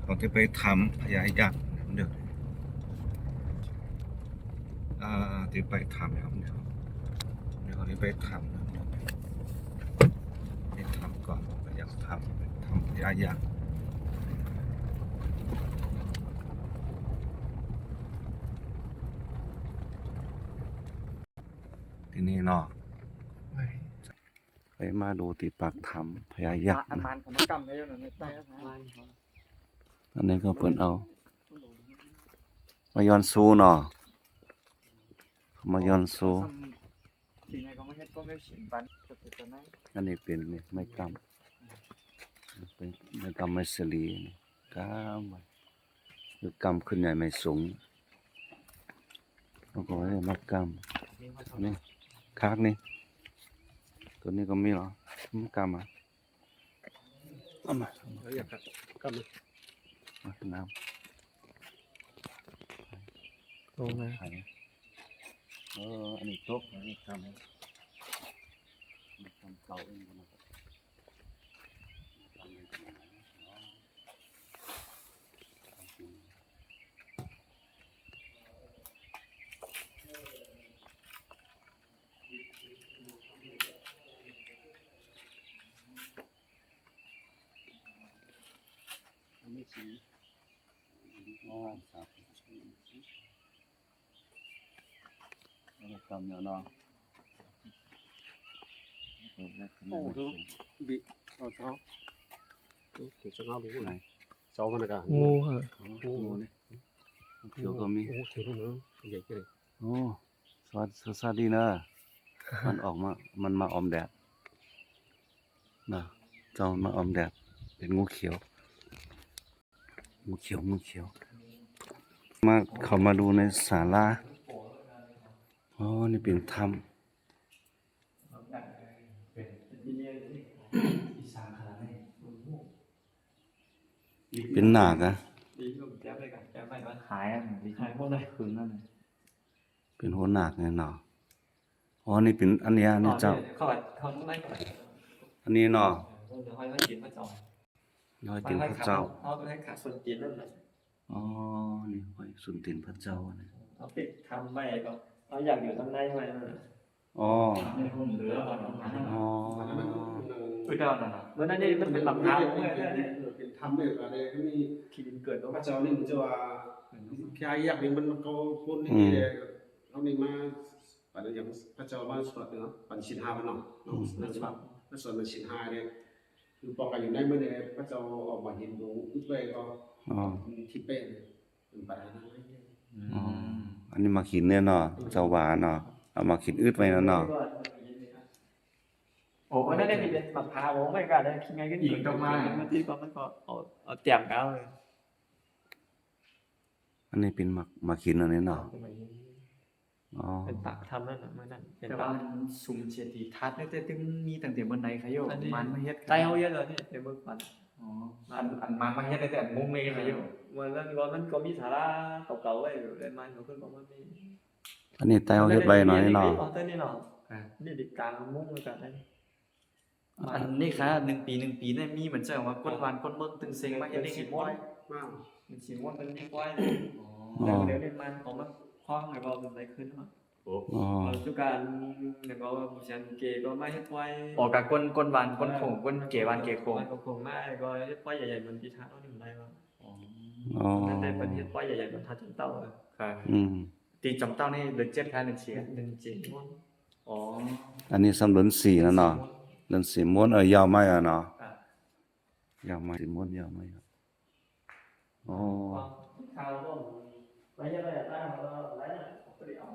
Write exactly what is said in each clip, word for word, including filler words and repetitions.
เราจะไปถ้ำพญายักษ์นะครับเดี๋ยว อ่า จะไปถ้ำนะครับเดี๋ยว เดี๋ยวเราจะไปถ้ำนะครับเดี๋ยว ไปถ้ำก่อน ไปยังถ้ำ ถ้ำพญายักษ์ ที่นี่เนาะ ไปมาดูที่ปากถ้ำพญายักษ์ อัน นะ มันของมันกำได้แล้วนะไม่ใช่ครับ อันนี้ก็เพิ่นเอา มาย้อนซูเนาะ มาย้อนซู ทีไงก็ไม่เห็นก็ไม่เห็นปันก็เป็นตัวนั้น อันนี้เป็นนี่ไม้กำ เป็นไม้กำไม้สลีนี่กำไว้ หรือกำขึ้นใหญ่ไม้สูง แล้วก็เอาไว้มากำ นี่ คากนี่ ตัวนี้ก็มีเหรอ ไม้กำอ่ะ เอามา เอาอย่างครับกำมา มาน้ำ ตรงนะ ไข่เออ อันนี้ตก อันนี้กำ กำเก่าเองนะ อันนี้สี อ๋อ ครับ แล้วก็กำเนี่ยเนาะ โอ้ดู บิเอาเท้าดูเท้าดูไหนเจ้ามันกะ งูค่ะ โอ้โหนี่ เขียวก็มี โอ้เขียวนะใหญ่เลย โอ้ สวัสดี สวัสดีเนอะ มันออกมา มันมาออมแดดนะ เจ้ามาออมแดด เป็นงูเขียว งูเขียว งูเขียว มา เขามาดูในศาลา อ๋อ นี่เป็นถ้ำ เป็นนาคอะ หายอ่ะหายพวกได้คืนนั่น เป็นหัวนาคเนี่ยเนาะ อ๋อ นี่เป็น อันเนี้ย อันนี้เจ้า เขาเขาต้องได้ก่อน อันนี้เนาะ เดี๋ยวค่อยมากินพระจอย น้อยเป็นพระเจ้า เขาให้ขาส่วนกินนั่นแหละ อ๋อ นี่ห้อยส้นตีนพระเจ้านะ เอาปิดทำไว้ก็เอาอยากอยู่ทางในไว้นั่นแหละ อ๋อ ในห้องเหลือก่อนทำงาน อ๋อ คือเดิมนะเนาะเมื่อนั้นนี่มันเป็นหลักฐานเมื่อนั้นนี่ เป็นธรรมเลยอะไรก็มี ขีดินเกิดก็ พระเจ้านี่มันจะว่าพญายักษ์นี่มันเขาพูดนี่เลยเขานี่มาปันอย่างพระเจ้ามาสวดเนาะปันศีลห้าพันเนาะเนาะนั่นสวดนั่นสวดมันศีลห้าเนี่ยคือปอกกันอยู่ในเมื่อเนี่ยพระเจ้าออกมาเห็นหลวงอึดไว้ก็ อ๋อ ทิพย์เป็นเป็นปัญหาอะไรเนี่ย อ๋อ อันนี้มาขินเนี่ยเนาะ เจ้าว่าเนาะ เอามาขินอึดไว้นะเนาะ โอ้นั่นนี่เป็นปากพาผมไม่กล้าเลยคิดไงก็หนีตรงมาที่ก็มันก็เอาเอาเตรียมกันเลย อันนี้เป็นมามาขินอันนี้เนาะ อ๋อ เป็นปากทำนั่นน่ะเมื่อนั้นเป็น แต่ ปา ว่าก มันสูงเสียทีทัดเนี่ยแต่ตึงมีตั้งแต่บนไหนคะโยม อันนี้ มันมาเฮ็ด ไต้เอาเยอะเลยนี่เป็นเมื่อก่อน อ๋ออันอันมันมาเฮ็ดแต่อันมุ้งเลยคะโยม วันนั้นวันนั้นก็มีสาระเก่าๆไว้อยู่เลยมันก็ขึ้นบอกว่ามี อันนี้ไต้เอาเฮ็ดไว้หน่อยเนาะ อ๋อตัวนี้เนาะ อ่า นี่ดิกลางมุ้งเลยกันนะ อันนี้ค่ะหนึ่งปีหนึ่งปีเนี่ยมีเหมือนจะว่าก้นวานก้นเมืองตึงเซ็งมาเฮ็ดได้ สี เห็น ม่ว บ่ น อย มาก เป็นสีม่วงเป็นสีไฟ อ๋อ อ๋อ แล้วเดี๋ยวเล่นมันของมันคล้องแล้วก็เป็นอะไรขึ้นมา อ๋อ เราจุการแล้วก็ผู้ชายเกย์ก็ไม่ให้ไฟ ออกกับก้นก้นวานก้นโขงก้นเกวานเกโขง มันก็คงมากก็ไฟใหญ่ๆมันพิทักษ์เอาหนึ่งได้ว่า อ๋อ นั่นได้เป็นเห็นไฟใหญ่ๆมันทัดเต้าเลย ค่ะ อืม ตีจำเต้านี่เดือนเจ็ดค่ะเดือนเสีย หนึ่งเจ็ดม่วง อ๋อ อันนี้ซ้ำเดือนสี่แล้วเนาะ เดือนสี่ม้วน เออ ยาวไหมอ่ะเนาะ อ่ะ ยาวไหมสี่ม้วนยาวไหมอ่ะ อ๋อ ข่าวก็ไม่ใช่อะไรอ่ะได้มาแล้วอะไรนะผมก็ได้เอา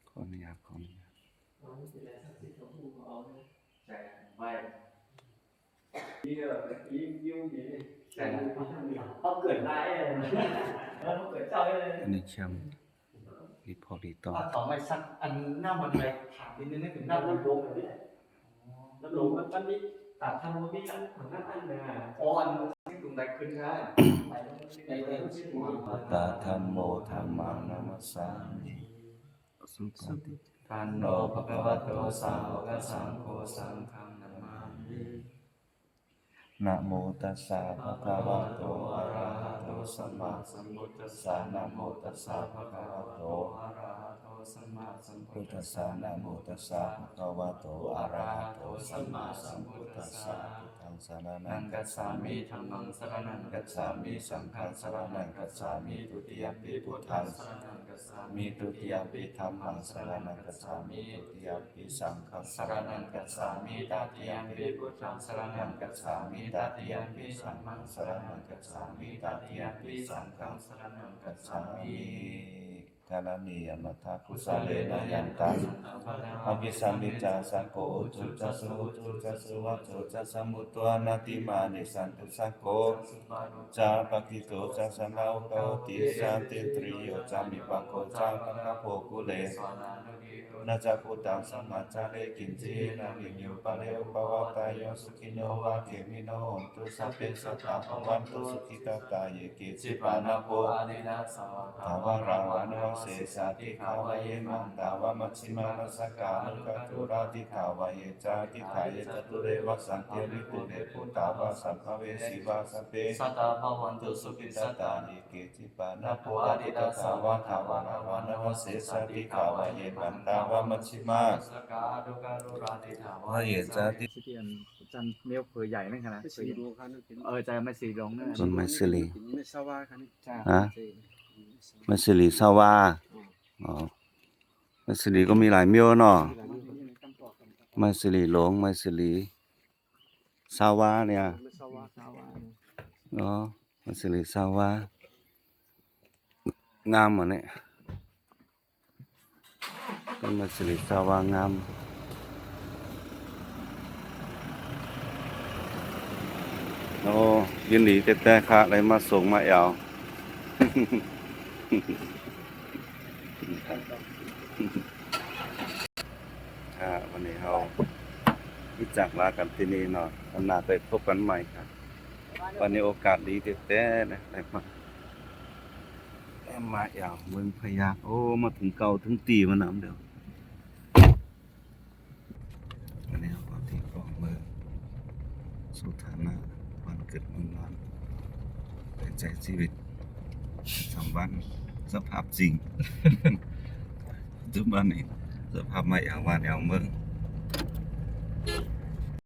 ขออนุญาต ขออนุญาต เอาไม่เป็นไรสักสิบสองคู่เอาเลย ใช่ไป นี่ก็แบบนี้ยิ้วนี่ ใช่ เขาเกิดได้เลยแล้วเขาเกิดเจ้าเลย อันนี้แชมป์รีพอร์ตรีต่อ ถ้าถามไปสักอันหน้ามันไปถามนิดนึงนึกถึงหน้า น้ำ มัน น้ำลงแบบนี้น้ำลงมันมันมีตาดทางมันมีอันของน้ำอันเลยอ่ะ อ๋ออันนี้ตรงใดขึ้นค่ะ ไปแล้วมันไม่ได้เลย ตาธัมโมธัมมังนามัสสามิ สุปฏิ ทันโนภะคะวะโตสาวกสังโฆสังฆังนามามิ นะโมตัสสะภะคะวะโตอะระ สัมมาสัมพุทธัสสะ นะโมตัสสะ ภะคะวะโต อะระหะโต สัมมาสัมพุทธัสสะ นะโมตัสสะ ภะคะวะโต อะระหะโต สัมมาสัมพุทธัสสะ พุทธังสรณังคัจฉามิ ธัมมังสรณังคัจฉามิ สังฆังสรณังคัจฉามิ ทุติยมปิ พุทธังสรณังคัจฉามิ ทุติยมปิ ธัมมังสรณังคัจฉามิ ทุติยมปิ สังฆังสรณังคัจฉามิ ตติยมปิ พุทธังสรณังคัจฉามิ ตติยมปิ ธัมมังสรณังคัจฉามิ ตติยมปิ สังฆังสรณังคัจฉามิ กรณียมัทธา กุสะเลนะ ยันตัง อภิสัมมิจา สังโฆ อุจุจะ สุอุจุจะ สุวัจโจจะ สมุตโต อนัตติมานิ สันตุ สังโฆ จะ ปะกิโตจะ สะนะโอโกติ สันตินตริโยจะ มิปะโกจะ มังคะโพ กุเล นะจะ พุทธัง สมาจาเร กิญจิ นะวิญญูปะเร อุปะวาตาโย สุขิโน วาเขมิโน โหนตุ สัพเพ สัตตา ภะวันตุ สุขิตตา เย เกจิ ปานะโพ อาทินนา สะวา ทา วารา วานะวะเสสา ติขาวะ เย มหันตา วะ มัชฌิมา รัสสะกา อนุกะตุรา ติถาวะ เย จา ติถา เย จะตุเร วะ สันติ ริปุเร ปุตตา วะ สัมภะเวสี วะ สัพเพ สัตตา ภะวันตุ สุขิตตา เย เกจิ ปานะโพ อาทินนา สะวา ทา วารา วานะวะเสสา ติขาวะ เย มหันตา วะ มัชฌิมา รัสสะกา อนุกะตุรา ติถาวะ เย จา ติ ที่อันจันเมียวเผือใหญ่นั่นขนาด ไม่สีดูครับนั่นเป็น เออ จะไม่สีดงนั่น ต้นไม้สิริ ไม่สวาครับนี่ จ้า ฮะ ไม่สี ไม้สิริสวา อ๋อ ไม้สิริก็มีหลายเมียวเนาะ มีหลายเมียว ไม้สิริหลง ไม้สิริสวาเนี่ย ไม่สวา สวา อ๋อ ไม้สิริสวา งามอ่ะเนี่ย ต้นไม้สิริสวางาม โอ้ ยินดีแต่แต่ค่ะ ได้มาส่งมาแอว ค่ะ วันนี้เรารู้จักลากันที่นี่เนาะ วันหน้าไปพบกันใหม่ค่ะ วันนี้โอกาสดีแต่แต่นะ ได้มา แอมมาแอวเมืองพะยา โอ้ มาถึงเก่าถึงตีมานำเดียว อันนี้ก็ที่กองเมือง สถานะบ้านเกิดเมืองนอน ไปใช้ชีวิตประจำวัน สภาพจริง ปัจจุบันนี้ สภาพมาแอวบ้านแอวเมือง